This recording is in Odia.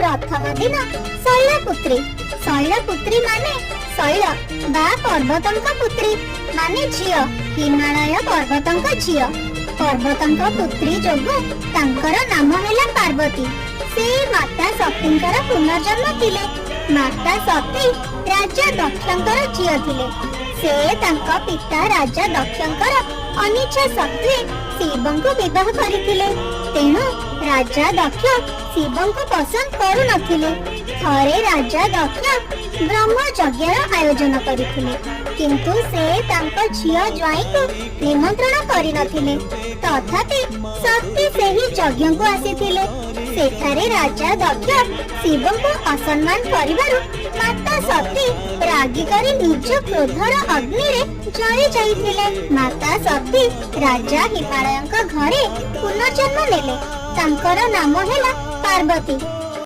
ପ୍ରଥମ ଦିନ ଶୈଳପୁତ୍ରୀ। ଶୈଳପୁତ୍ରୀ ମାନେ ଶୈଳ ବା ପର୍ବତଙ୍କ ପୁତ୍ରୀ, ମାନେ ଝିଅ, ହିମାଳୟ ପର୍ବତଙ୍କ ଝିଅ। ପର୍ବତଙ୍କ ପୁତ୍ରୀ ଯୋଗୁଁ ତାଙ୍କର ନାମ ହେଲା ପାର୍ବତୀ। ସେ ମାତା ସତୀଙ୍କର ପୁନର୍ଜନ୍ମ ଥିଲେ। ମାତା ସତୀ ରାଜା ଦକ୍ଷଙ୍କର ଝିଅ ଥିଲେ। ସେ ତାଙ୍କ ପିତା ରାଜା ଦକ୍ଷଙ୍କର ଅନିଚ୍ଛା ସତ୍ତ୍ୱେ ଶିବଙ୍କୁ ବିବାହ କରିଥିଲେ। ତେଣୁ ରାଜା ଦକ୍ଷ ଶିବଙ୍କୁ ପସନ୍ଦ କରୁନଥିଲେ। ଥରେ ରାଜା ଦକ୍ଷ ବ୍ରହ୍ମ ଯଜ୍ଞର ଆୟୋଜନ କରିଥିଲେ, କିନ୍ତୁ ସେ ତାଙ୍କ ଝିଅ ଜ୍ୱାଇଁଙ୍କୁ ନିମନ୍ତ୍ରଣ କରିନଥିଲେ। ତଥାପି ସତୀ ସେହି ଯଜ୍ଞକୁ ଆସିଥିଲେ। ସେଠାରେ ରାଜା ଦକ୍ଷ ଶିବଙ୍କୁ ଅସମ୍ମାନ କରିବାରୁ ମାତା ସତୀ ରାଗି କରି ନିଜ କ୍ରୋଧର ଅଗ୍ନିରେ ଜଳି ଯାଇଥିଲେ। ମାତା ସତୀ ରାଜା ହିମାଳୟଙ୍କ ଘରେ ପୁନର୍ଜନ୍ମ ନେଲେ। ତାଙ୍କର ନାମ ହେଲା ପାର୍ବତୀ।